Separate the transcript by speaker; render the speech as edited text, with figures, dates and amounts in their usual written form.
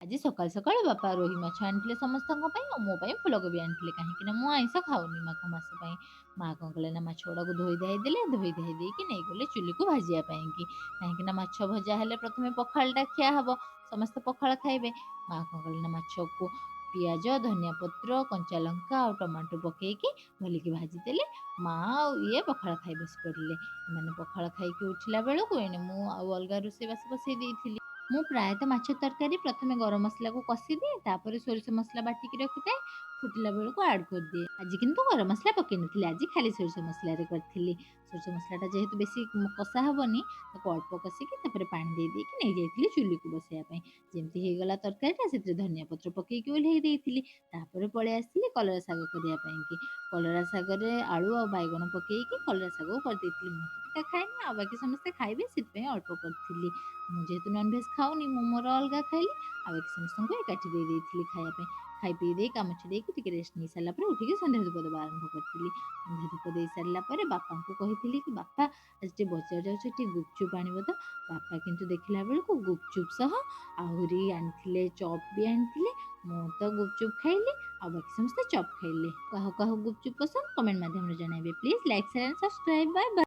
Speaker 1: ଆଜି ସକାଳୁ ସକାଳୁ ବାପା ରୋହି ମାଛ ଆଣିଥିଲେ ସମସ୍ତଙ୍କ ପାଇଁ ଆଉ ମୋ ପାଇଁ ଫୁଲକୋବି ଆଣିଥିଲେ, କାହିଁକି ନା ମୁଁ ଆଇଁଷ ଖାଉନି ମାଘ ମାସ ପାଇଁ। ମା କ'ଣ କଲେ ନା ମାଛ ଗୁଡ଼ାକୁ ଧୋଇ ଧାଇ ଦେଲେ। ଧୋଇ ଧାଇ ଦେଇକି ନେଇଗଲେ ଚୁଲିକୁ ଭାଜିବା ପାଇଁକି, କାହିଁକି ନା ମାଛ ଭଜା ହେଲେ ପ୍ରଥମେ ପଖାଳଟା ଖିଆ ହେବ, ସମସ୍ତେ ପଖାଳ ଖାଇବେ। ମା କ'ଣ କଲେ ନା ମାଛକୁ ପିଆଜ, ଧନିଆ ପତ୍ର, କଞ୍ଚା ଲଙ୍କା ଆଉ ଟମାଟୋ ପକେଇକି ଭଲିକି ଭାଜିଦେଲେ। ମା ଆଉ ଇଏ ପଖାଳ ଖାଇ ବସି ପଡ଼ିଲେ। ଏମାନେ ପଖାଳ ଖାଇକି ଉଠିଲା ବେଳକୁ ଏଣେ ମୁଁ ଆଉ ଅଲଗା ରୋଷେଇବାସ ବସେଇ ଦେଇଥିଲି। ମୁଁ ପ୍ରାୟତଃ ମାଛ ତରକାରୀ ପ୍ରଥମେ ଗରମ ମସଲାକୁ କଷିଦିଏ, ତାପରେ ସୋରିଷ ମସଲା ବାଟିକି ରଖିଥାଏ, ଫୁଟିଲା ବେଳକୁ ଆଡ଼୍ କରିଦିଏ। ଆଜି କିନ୍ତୁ ଗରମ ମସଲା ପକେଇ ନଥିଲି, ଆଜି ଖାଲି ସୋରିଷ ମସଲାରେ କରିଥିଲି। ସୋରିଷ ମସଲାଟା ଯେହେତୁ ବେଶୀ କଷା ହେବନି, ତାକୁ ଅଳ୍ପ କଷିକି ତାପରେ ପାଣି ଦେଇ ଦେଇକି ନେଇଯାଇଥିଲି ଚୁଲିକୁ ବସେଇବା ପାଇଁ। ଯେମିତି ହେଇଗଲା ତରକାରୀଟା, ସେଥିରେ ଧନିଆ ପତ୍ର ପକେଇକି ଓହ୍ଲେଇ ଦେଇଥିଲି। ତାପରେ ପଳେଇ ଆସିଥିଲି କଲରା ଶାଗ କରିବା ପାଇଁକି। କଲରା ଶାଗରେ ଆଳୁ ଆଉ ବାଇଗଣ ପକେଇକି କଲରା ଶାଗକୁ କରିଦେଇଥିଲି। ମୁଁ ତ ପିତା ଖାଏନି, ଆଉ ବାକି ସମସ୍ତେ ଖାଇବେ, ସେଥିପାଇଁ ଅଳ୍ପ କରିଥିଲି। ମୁଁ ଯେହେତୁ ନନଭେଜ୍ ଖାଉନି, ମୁଁ ମୋର ଅଲଗା ଖାଇଲି, ଆଉ ବାକି ସମସ୍ତଙ୍କୁ ଏକାଠି ଦେଇ ଦେଇଥିଲି ଖାଇବା ପାଇଁ। ଖାଇ ପିଇ ଦେଇ କାମ ଛିଡ଼େଇକି ଟିକେ ରେଷ୍ଟ ନେଇ ସାରିଲା ପରେ ଉଠିକି ସନ୍ଧ୍ୟା ଧୂପ ଦେବା ଆରମ୍ଭ କରିଥିଲି। ସନ୍ଧ୍ୟା ଧୂପ ଦେଇ ସାରିଲା ପରେ ବାପାଙ୍କୁ କହିଥିଲି କି ବାପା, ଆଜି ଟିକେ ବଜାର ଯାଉଛି, ଟିକେ ଗୁପଚୁପ୍ ଆଣିବ ତ? ବାପା କିନ୍ତୁ ଦେଖିଲା ବେଳକୁ ଗୁପଚୁପ୍ ସହ ଆହୁରି ଆଣିଥିଲେ, ଚପ୍ ବି ଆଣିଥିଲେ। ମୁଁ ତ ଗୁପଚୁପ୍ ଖାଇଲି ଆଉ ବାକି ସମସ୍ତେ ଚପ୍ ଖାଇଲେ। କାହାକୁ କାହାକୁ ଗୁପଚୁପ୍ ପସନ୍ଦ, କମେଣ୍ଟ ମାଧ୍ୟମରେ ଜଣାଇବେ। Please like, share and subscribe. Bye bye.